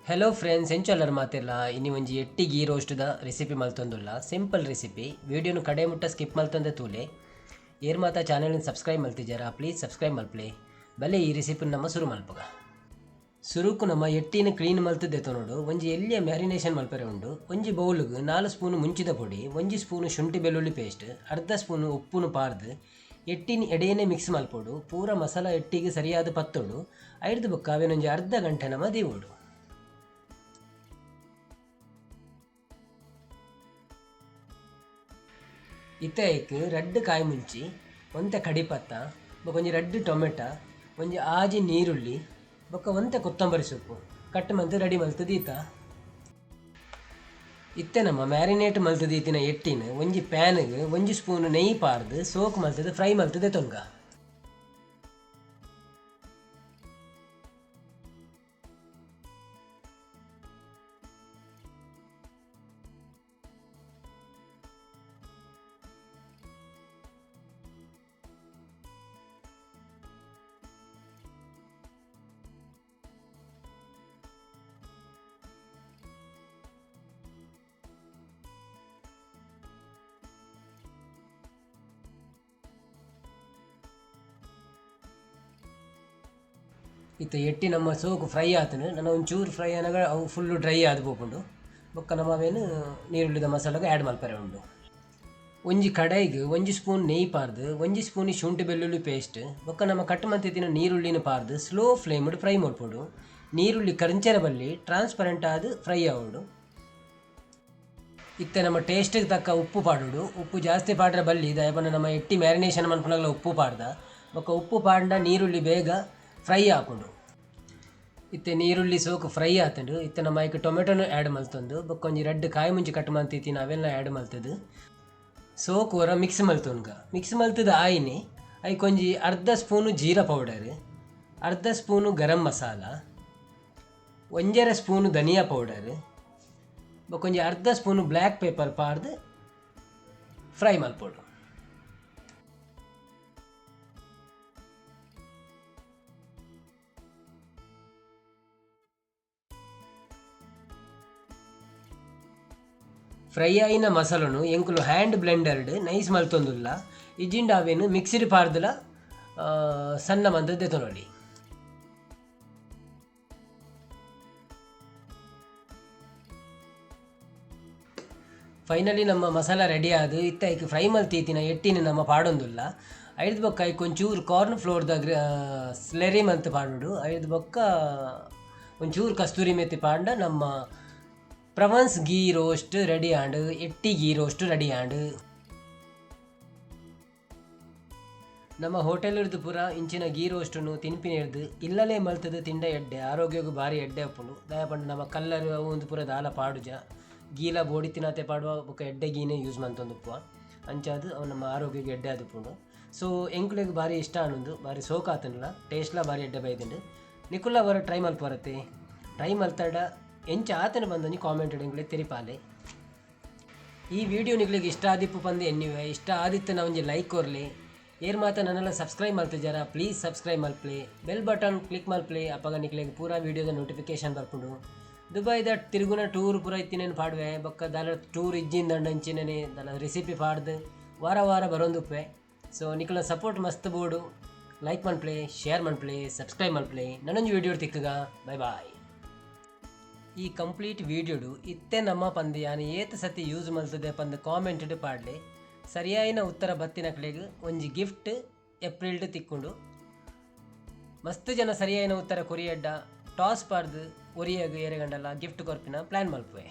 Hello friends, ಎಂಚೊಲ್ಲರ್ ಮಾತೆರ್ಲ? ಇನಿ ಒಂಜಿ ಎಟ್ಟಿ ಗೀ ರೋಸ್ಟ್ದ ರೆಸಿಪಿ ಮಲ್ತೊಂದುಲ್ಲ. Simple recipe. ವಿಡಿಯೋನು ಕಡೆ ಮುಟ್ಟ ಸ್ಕಿಪ್ ಮಲ್ತೊಂದೆ ತೂಲೆ. ಏರ್ ಮಾತ ಚಾನೆಲ್ ಸಬ್ಸ್ಕ್ರೈಬ್ ಮಲ್ತಿಜಾರ, ಪ್ಲೀಸ್ ಸಬ್ಸ್ಕ್ರೈಬ್ ಮಲ್ಪಲೆ. ಬಲೆ, ಈ ರೆಸಿಪಿನ ನಮ್ಮ ಶುರು ಮಲ್ಪುಗ. ಸುರುಕು ನಮ್ಮ ಎಟ್ಟಿನ ಕ್ಲೀನ್ ಮಲ್ತ್ ದೆತೊನೊಡು. ಒಂಜಿ ಎಲ್ಯ ಮ್ಯಾರಿನೇಷನ್ ಮಲ್ಪರೆ ಉಂಡು. ಒಂಜಿ ಬೌಲ್ಗ್ 4 ಸ್ಪೂನ್ ಮುಂಚಿದ ಪೊಡಿ, 1 ಸ್ಪೂನ್ ಶುಂಠಿ ಬೆಳ್ಳುಳ್ಳಿ ಪೇಸ್ಟ್, ಅರ್ಧ ಸ್ಪೂನ್ ಉಪ್ಪುನು ಪಾರ್ದ್ ಎಟ್ಟಿನ ಎಡೇನೆ ಮಿಕ್ಸ್ ಮಲ್ಪೊಡು. ಪೂರ ಮಸಾಲ ಎಟ್ಟಿಗೆ ಸರಿಯಾದ ಪತ್ತೊಡು. ಐರ್ದ್ ಬೊಕ್ಕ ಅವೆನೊಂಜಿ ಅರ್ಧ ಗಂಟೆ ನಮ ದೀವೊಡು. ಇತ್ತೆ ಐಕ್ ರಡ್ಡ್ ಕಾಯಿ ಮುಂಚಿ, ಒಂತೆ ಕಡಿಪತ್ತ, ಬೊಕ ಒಂಜಿ ರಡ್ಡ್ ಟೊಮೆಟೊ, ಒಂಜಿ ಆಜಿ ನೀರುಳ್ಳಿ, ಬೊಕ್ಕ ಒಂತೆ ಕೊತ್ತಂಬರಿ ಸೊಪ್ಪು ಕಟ್ ಮಲ್ತ್ ರೆಡಿ ಮಲ್ತ್ ದೀತ. ಇತ್ತೆ ನಮ್ಮ ಮ್ಯಾರಿನೇಟ್ ಮಲ್ತ್ ದೀತಿನ ಎಟ್ಟಿನ ಒಂಜಿ ಪ್ಯಾನ್ಗ್ 1 ಸ್ಪೂನ್ ನೆಯ್ಯಿ ಪಾರ್ದ್ ಸೋಕ್ ಮಲ್ತದ್ ಫ್ರೈ ಮಲ್ತ್ ದೆತೊನ್ಗ. ಇತ್ತೆ ಎಟ್ಟಿ ನಮ್ಮ ಸೋಕು ಫ್ರೈ ಆತನು. ನನ ಒಂಚೂರು ಫ್ರೈ ಆನಗ ಅವು ಫುಲ್ಲು ಡ್ರೈ ಆದ್ ಪೋಪುಂಡು. ಬೊಕ್ಕ ನಮ ಅವೇನು ನೀರುಳ್ಳಿದ ಮಸಾಲೆಗ್ ಆ್ಯಡ್ ಮಲ್ಪರೆ ಉಂಡು. ಒಂಜಿ ಕಡಾಯಿಗ್ 1 ಸ್ಪೂನ್ ನೆಯ್ಯಿ ಪಾರ್ದ್, 1 ಸ್ಪೂನ್ ಶುಂಠಿ ಬೆಳ್ಳುಳ್ಳಿ ಪೇಸ್ಟ್, ಬೊಕ್ಕ ನಮ್ಮ ಕಟ್ ಮಲ್ತಿತ್ತಿನ ನೀರುಳ್ಳಿನ ಪಾರ್ದ್ ಸ್ಲೋ ಫ್ಲೇಮ್ ಫ್ರೈ ಮಲ್ಪೊಡು. ನೀರುಳ್ಳಿ ಕರಿಂಚರ ಬಲ್ಲಿ, ಟ್ರಾನ್ಸ್ಪರೆಂಟ್ ಆದ್ ಫ್ರೈ ಆವೊಡು. ಇತ್ತೆ ನಮ್ಮ ಟೇಸ್ಟಿಗೆ ತಕ್ಕ ಉಪ್ಪು ಪಾಡೋಡು. ಉಪ್ಪು ಜಾಸ್ತಿ ಪಾಡ್ರೆ ಬಲ್ಲಿ, ದಾಯೆ ಪಂಡ ನಮ್ಮ ಎಟ್ಟಿ ಮ್ಯಾರಿನೇಷನ್ ಮನ್ಪುನಾಗಲ ಉಪ್ಪು ಪಾಡ್ದ. ಬೊಕ್ಕ ಉಪ್ಪು ಪಾಡ್ಂಡ ನೀರುಳ್ಳಿ ಬೇಗ ಫ್ರೈ ಆಪುಂಡು. ಇತ್ತೆ ನೀರುಳ್ಳಿ ಸೋಕು ಫ್ರೈ ಆತುಂಡು. ಇತ್ತೆ ನಮ್ಮ ಐಕ್ ಟೊಮೆಟೊನು ಆ್ಯಡ್ ಮಲ್ತೊಂದು, ಬೊಕ್ಕ ಒಂಜಿ ರಡ್ಡ್ ಕಾಯಿ ಮುಂಚಿ ಕಟ್ ಮಲ್ತಿತ್ತಿನ ಅವೆಲ್ಲ ಆ್ಯಡ್ ಮಲ್ತದು ಸೋಕು ಒರ ಮಿಕ್ಸ್ ಮಲ್ತೊನ್ಗ. ಮಿಕ್ಸ್ ಮಲ್ತದ ಆಯಿನಿ ಐಕ್ ಒಂಜಿ ಅರ್ಧ ಸ್ಪೂನು ಜೀರಾ ಪೌಡರ್, ಅರ್ಧ ಸ್ಪೂನು ಗರಂ ಮಸಾಲ, 1.5 ಸ್ಪೂನು ಧನಿಯಾ ಪೌಡರ್, ಬೊಕ್ಕ ಒಂಜಿ ಅರ್ಧ ಸ್ಪೂನು ಬ್ಲ್ಯಾಕ್ ಪೆಪ್ಪರ್ ಪಾಡ್ದು ಫ್ರೈ ಮಲ್ಪೊಡು. ಫ್ರೈ ಆಯಿನ ಮಸಾಲನು ಎಂಕುಲು ಹ್ಯಾಂಡ್ ಬ್ಲೆಂಡರ್ಡ್ ನೈಸ್ ಮಲ್ತೊಂದುಲ್ಲ. ಇಜ್ಜಿಂಡ ಅವೇನು ಮಿಕ್ಸಿಡ್ ಪಾರ್ದಲ ಸಣ್ಣ ಮಂತ್ ದೆತೊನೊಲಿ. ಫೈನಲಿ ನಮ್ಮ ಮಸಾಲ ರೆಡಿ ಆದ್ ಇತ್ತೆ ಐಕ್ ಫ್ರೈ ಮಲ್ತಿತ್ತಿನ ಎಟ್ಟಿನ ನಮ್ಮ ಪಾಡೊಂದುಲ್ಲ. ಐರ್ದ್ ಬೊಕ್ಕ ಐಕ್ ಒಂಚೂರು ಕಾರ್ನ್ ಫ್ಲೋರ್ದ ಸ್ಲೆರಿ ಮಂತ್ ಪಾಡೊಡು. ಐರ್ದ್ ಬೊಕ್ಕ ಒಂಚೂರು ಕಸ್ತೂರಿ ಮೆಥಿ ಪಾಂಡ ನಮ್ಮ ಪ್ರವಾನ್ಸ್ ಗೀ ರೋಸ್ಟ್ ರೆಡಿ ಆಂಡ್. ಎಟ್ಟಿ ಗೀ ರೋಸ್ಟ್ ರೆಡಿ ಆಂಡ್. ನಮ್ಮ ಹೋಟೆಲ್ ಇರ್ದು ಪೂರ ಇಂಚಿನ ಗೀ ರೋಸ್ಟನ್ನು ತಿನ್ಪಿನ ಇಲ್ಲಲೇ ಮಲ್ತದ ತಿಂಡ ಎಡ್ಡೆ, ಆರೋಗ್ಯಗೂ ಭಾರಿ ಎಡ್ಡೆ ಉಪ್ಪುಂಡು. ದಾಯೆ ಪಂಡ ನಮ್ಮ ಕಲ್ಲರ್ ಅವು ಒಂದು ಪೂರ ದಾಲ ಪಾಡುಜ. ಗೀಲ ಬೋಡಿತ್ತಿನಾತೆ ಪಾಡುವ. ಬೊಕ್ಕ ಎಡ್ಡೆ ಗೀನೆ ಯೂಸ್ ಮಂತೊಂದುಪ್ಪುವ. ಅಂಚಾದ್ ಅವು ನಮ್ಮ ಆರೋಗ್ಯಕ್ಕೆ ಎಡ್ಡೆ ಆದುಪ್ಪುಂಡು. ಸೊ ಎಂಕುಲೆಗ್ ಭಾರಿ ಇಷ್ಟ ಆನುಂದು. ಭಾರಿ ಸೋಕ್ ಆತುಂಡಲ, ಟೇಸ್ಟ್ಲ ಭಾರಿ ಎಡ್ಡೆ ಬೈದುಂಡು. ನಿಕುಲ್ಲ ಒರ ಟ್ರೈ ಮಲ್ಪರತ್ತೆ. ಟ್ರೈ ಮಲ್ತಡ ಎಂಚ ಆತನ ಬಂದೊಂಜಿ ಕಾಮೆಂಟ್ ಎಂಕುಲೆಗ್ ತೆರಿಪಾಲೆ. ಈ ವಿಡಿಯೋ ನಿಕ್ಲೆಗ್ ಇಷ್ಟ ಆದಿಪ್ಪು ಪಂದ್ ಎನ್ನಿವೆ. ಇಷ್ಟ ಆದಿತ್ತಿನ ಒಂಜಿ ಲೈಕ್ ಕೊರ್ಲೆ. ಏರ್ ಮಾತ ನನ್ನಲ್ಲ ಸಬ್ಸ್ಕ್ರೈಬ್ ಮಲ್ತಿಜಾರ, ಪ್ಲೀಸ್ ಸಬ್ಸ್ಕ್ರೈಬ್ ಮಲ್ಪ್ಲೆ. ಬೆಲ್ ಬಟನ್ ಕ್ಲಿಕ್ ಮಲ್ಪ್ಲೆ. ಅಪಗ ನಿಕ್ಲೆಗ್ ಪೂರಾ ವಿಡಿಯೋದ ನೋಟಿಫಿಕೇಶನ್ ಬರ್ಪುಂಡು. ದುಬೈದ ತಿರುಗುನ ಟೂರ್ ಪೂರ ಇತ್ತಿನೇನು ಪಾಡುವೆ. ಬೊಕ್ಕ ದಾಲ ಟೂರ್ ಇಜ್ಜಿಂದಂಡ ಅಂಚಿನನೆ ದಾಲ ರೆಸಿಪಿ ಪಾಡ್ದು ವಾರ ವಾರ ಬರೋಂದುಪ್ಪೆ. ಸೊ ನಿಕ್ಲೆನ ಸಪೋರ್ಟ್ ಮಸ್ತ್ ಬೋಡು. ಲೈಕ್ ಮನ್ಪ್ಲೆ, ಶೇರ್ ಮನ್ಪ್ಲೆ, ಸಬ್ಸ್ಕ್ರೈಬ್ ಮನ್ಪ್ಲೆ. ನನೊಂಜಿ ವಿಡಿಯೋ ತಿಕ್ಕುಗ. Bye bye. ಈ ಕಂಪ್ಲೀಟ್ ವೀಡಿಯೋಡು ಇತ್ತೆ ನಮ್ಮ ಪಂದ್ ಯಾನ್ ಏತ್ ಸತಿ ಯೂಸ್ ಮಲ್ತದೆ ಪಂದ್ ಕಾಮೆಂಟ್ ಪಾಡ್ಲೆ. ಸರಿಯಾಯಿನ ಉತ್ತರ ಬತ್ತಿನಕ್ಲೆಗ್ ಒಂಜಿ ಗಿಫ್ಟ್ ಏಪ್ರಿಲ್ಡ್ ತಿಕ್ಕುಂಡು. ಮಸ್ತ್ ಜನ ಸರಿಯಾಯಿನ ಉತ್ತರ ಕೊರಿಯಡ್ಡ ಟಾಸ್ ಪಾರ್ದು ಒರಿಯಾಗ ಏರೆಗಂಡಲ ಗಿಫ್ಟ್ ಕೊರ್ಪಿನ ಪ್ಲಾನ್ ಮಲ್ಪುವೆ.